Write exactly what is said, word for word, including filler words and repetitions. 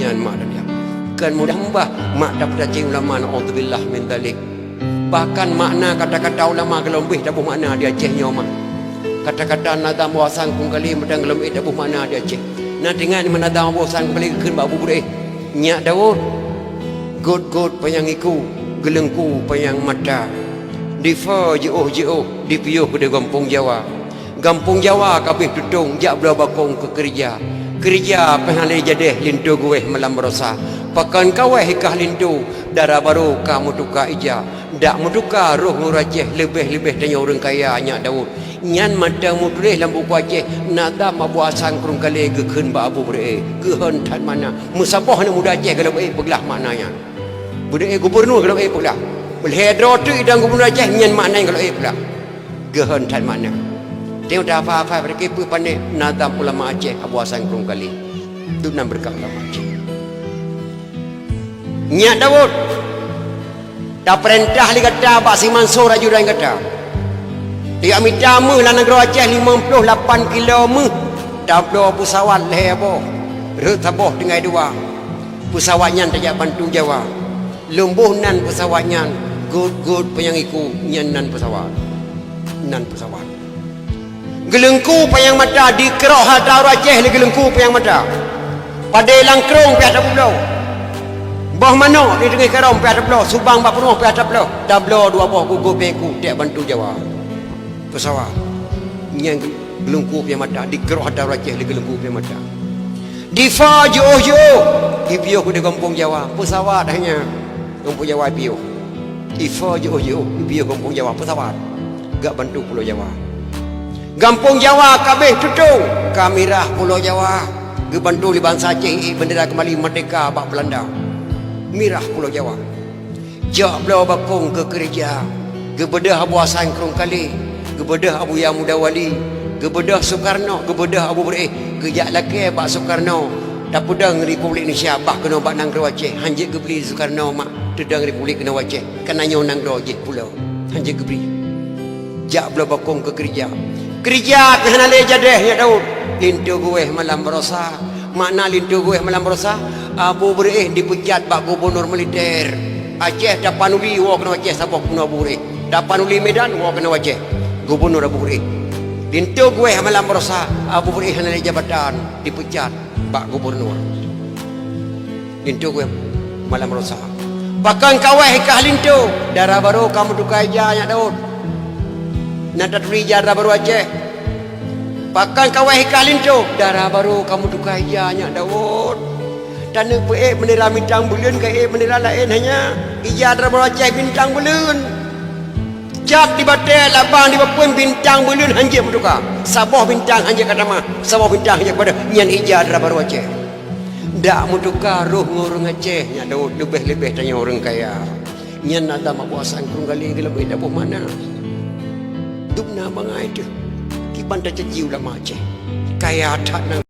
Nyan mak dan yah. Kan mudah mbah mak dapeucacing ulama, naudzubillah min dzalik. Bahkan makna kata-kata ulama golom beh taboh makna di Aceh nyoe mak. Kata-kata nazam Abu Hasan Krueng Kalé meudan golom beh taboh makna di Aceh. Na teuingat nibak nazam Abu Hasan Krueng Kalé geukheun bak Abu Beureueh, "Nyak Daud, gôt-gôt panyang iku, geuleungku panyang mata. Difa jiôh-jiôh, dipiôh keudeh gampông Jawa." Gampông Jawa ka abéh tutong, jak bloe bakong keu keureuja. Keureuja pih hana lé jadeh, linto geuwéh malam baroesa. Pakon kawéh i kah linto, dara barô ka meutuka ija. Dak meutuka roh ngon Aceh, leubeh-leubeh tanyoe ureuëng kaya, Nyak Daud. Nyan mantong meutuléh lam buku Aceh, nazam Abu Hasan Krueng Kalé geukheun bak Abu Beureueh. Geuhon that makna. Meusaboh aneuk muda Aceh golom ék peuglah makna nyan. Beureueh gubunur golom ék peuglah. Lhée droe teuk idong gubunur Aceh, nyan makna nyang golom ék peuglah. Geuhon that makna. Teuh tafa-fa bak kipeupanéh nazam ulama Aceh Abu Hasan Krueng Kalé. Dum nan beureukat ulama Aceh. Nyak Daud, tapeurintah lé gata bak si Mansur ajudan gata. Tajak mita méuh lam nanggroe Aceh limong ploh lapan kilo méuh, tabloe peusawat lhée boh, rhot saboh tinggai dua. Peusawat nyan tajak bantu Jawa. Lôn boh nan peusawat nyan, gôt-gôt panyang iku, nyan nan peusawat. Nan peusawat. Geuleungku panyang mata, dikeurok hareuta ureuëng Aceh lé geuleungku panyang mata. Padé langkrong pih tapeubloe. Boh manok di teungoh karông pih tapeubloe, subang bak peurumoh pih tapeubloe. Tabloe dua boh gôt-gôt panyang iku, tajak bantu Jawa. Peusawat. Nyan geuleungku panyang mata, dikeurok hareuta ureuëng Aceh lé geuleungku panyang mata. Difa jiôh-jiôh, dipiôh keudeh gampông Jawa, peusawat hanya gampông Jawa piôh. Difa jiôh-jiôh, dipiôh gampông Jawa, peusawat. Jak bantu Pulo Jawa. Gampông Jawa ka abéh tutong, ka mirah Pulo Jawa. Geubantu lé bansa Aceh, ék beundera keumali meurdéhka bak Beulanda. Mirah Pulo Jawa. Jak bloe bakong keu keureuja. Geubeudôh Abu Hasan Krueng Kalé, geubeudôh Abuya Muda Wali, geubeudôh Sukarno, geubeudôh Abu Beureueh, geujak lakée bak Sukarno, tapeudong Republik Indonesia, bah keunoe bak nanggroe Aceh, hanjeuet geubri Sukarno mak teudong Republik keunoe Aceh, kana nyoe nanggroe jih pulo, hanjeuet geubri. Jak bloe bakong keu keureuja. Keureuja keuh hana lé jadeh, Nyak Daud. Linto geuwéh malam baroesa. Makna linto geuwéh malam baroesa, Abu Beureueh dipeucat bak gubunur militer. Aceh tapanuli woe keunoe Aceh saboh gubunur Abu Beureueh. Tapanuli Medan woe keunoe Aceh. Gubunur Abu Beureueh. Linto geuwéh malam baroesa, Abu Beureueh hana lé jabatan, dipeucat bak gubunur. Linto geuwéh malam baroesa. Pakon kawéh i kah linto, dara barô ka meutuka ija, Nyak Daud. Na taturi ija dara barô Aceh. Pakon kawéh i kah linto, dara barô ka meutuka ija, Nyak Daud. Taneuk peuék beundera bintang buleuen, ka ék beundera laén hanya. Ija dara barô Aceh bintang buleuen. Cap di batée, labang di bapeuen, bintang buleuen hanjeuet meutuka. Saboh bintang hanjeuet ka tamah, saboh bintang hanjeuet ka padub. Nyan ija dara barô Aceh. Dak meutuka roh ngon ureuëng Aceh, Nyak Daud, leubeh-leubeh tanyoe ureuëng kaya. Nyan na lam Abu Hasan Krueng Galeng geulabeh daboh makna. Dum na bangai teuh. Kiban tacaci ulama Aceh. Kaya that na